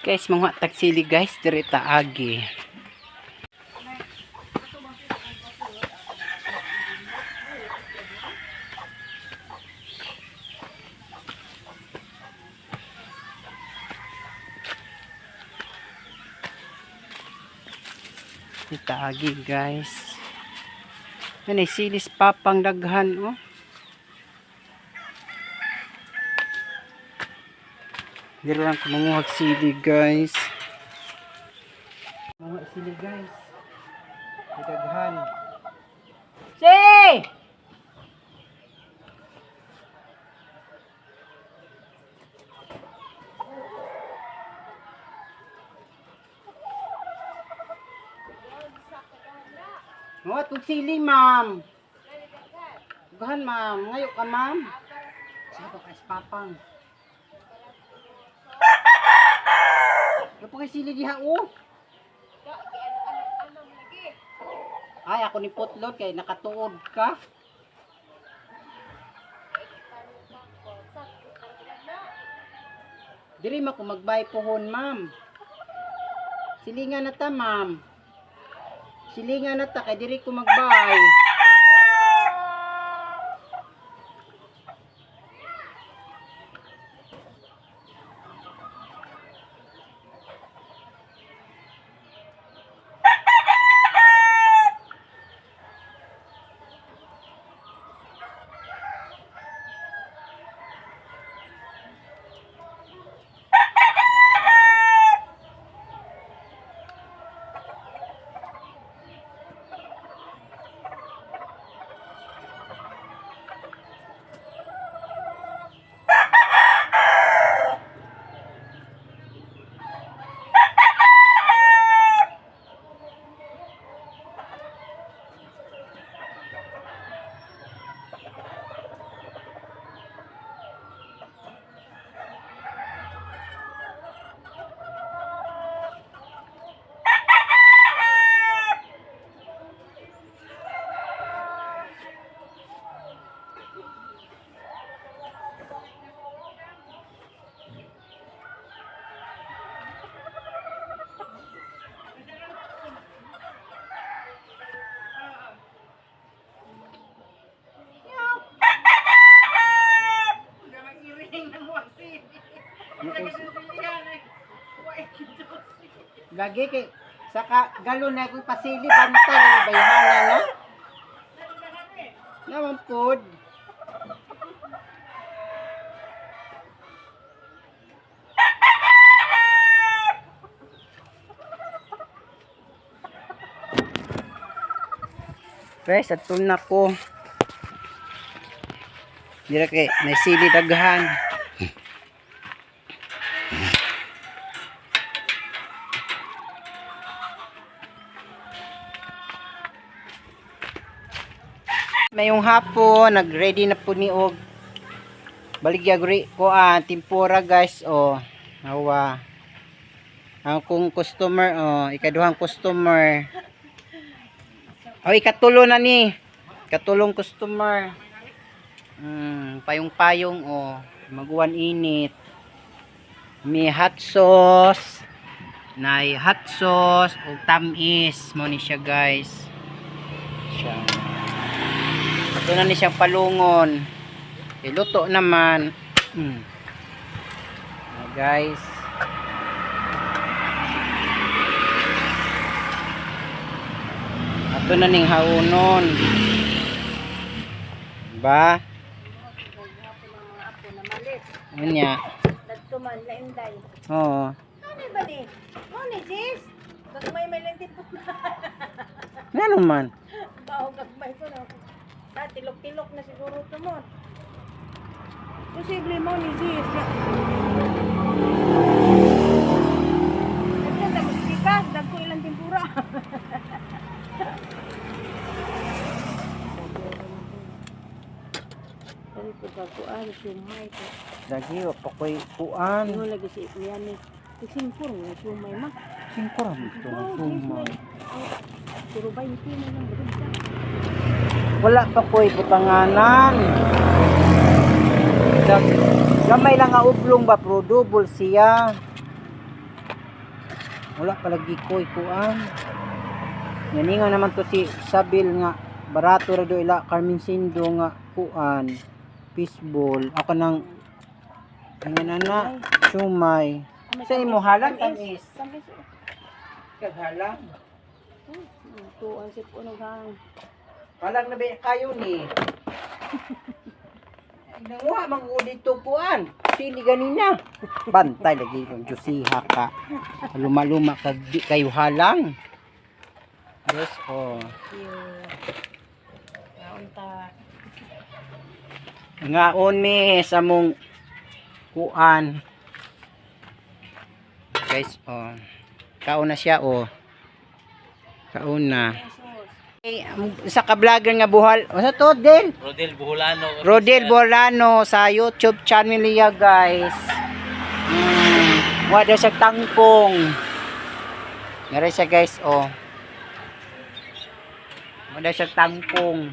Guys, mga tagsili guys, diri taagi. Itaagi guys. Yan ay silis papang daghan oh. Dito lang kumunguhag sili guys. Mga sili guys. Daghan. Si! Mga tug sili, ma'am. Daghan, ma'am. Ngayo ka, ma'am. Sabi ka, papang. Ano pa kay sili diha, oh? Ay, ako ni Putlot kay nakatuod ka. Diri ma ko magbay pohon, ma'am. Silingan na ta, ma'am. Silingan na ta kay diri ko magbay. Lagi kay saka galon na ko'y pasili bantay ang bayhana na. Naman pod. Guys, ato na ko. Dira kay naisili daghan. Mayong hapon, nag-ready na po ni og baligyag ri ko ah, tempura guys oh. Hawa. Ang kong customer oh, ikaduhang customer. Oh, ikatulo na ni. Katulong customer. Payong-payong oh, maguwan init. May hot sauce. Nay hot sauce ug tamis mo ni siya guys. Siya. Ito na ni siyang palungon. Iluto naman. Ah, guys. Ato na ning haunon. Ba? Unya. Nagtuman na inday. Oo. Ano ba ni? Mo ni sis. Gagmay may lang din po. Ngano man? Bao gagmay ko na. Ta tilok-tilok na siguro to mo. Posible mo ni sis. Dagko na musikas, dagko ilang tempura. Dali ko pagkuan, sumay ko. Lagi wa pa ko'y kuan. Ingon lagi si niyan ni. Singkor nga sumay ma. Singko ra mo to sumay. Puro 20 na lang bagay. Wala pa ko'y butanganan. Gamay lang nga ublong ba pero double siya. Wala palagi ko ikuan. Yaninga naman to si Sabil nga barato ra do ila Carmen Sindo nga kuan fishball. Ako nang nga na siomay. Sa imo halang tamis. Tamis. Kaghalang. Tuan si puno gang. Halang na ba kayo ni? Nanguha man ko dito kuan. Sili ganina. Bantay lagi kong jusiha ka. Luma-luma ka di kayo halang. Yes, oh. Naunta. Ngaon mi sa mong kuan. Guys, oh. Kaon na siya, oh. Kaon na. Hey, isa ka vlogger nga buhal. Unsa to, Del? Rodel Buholano. Rodel Bolano sa YouTube channel niya, guys. Wala siya tangkong. Meron siya, guys, oh. Wala siya tangkong.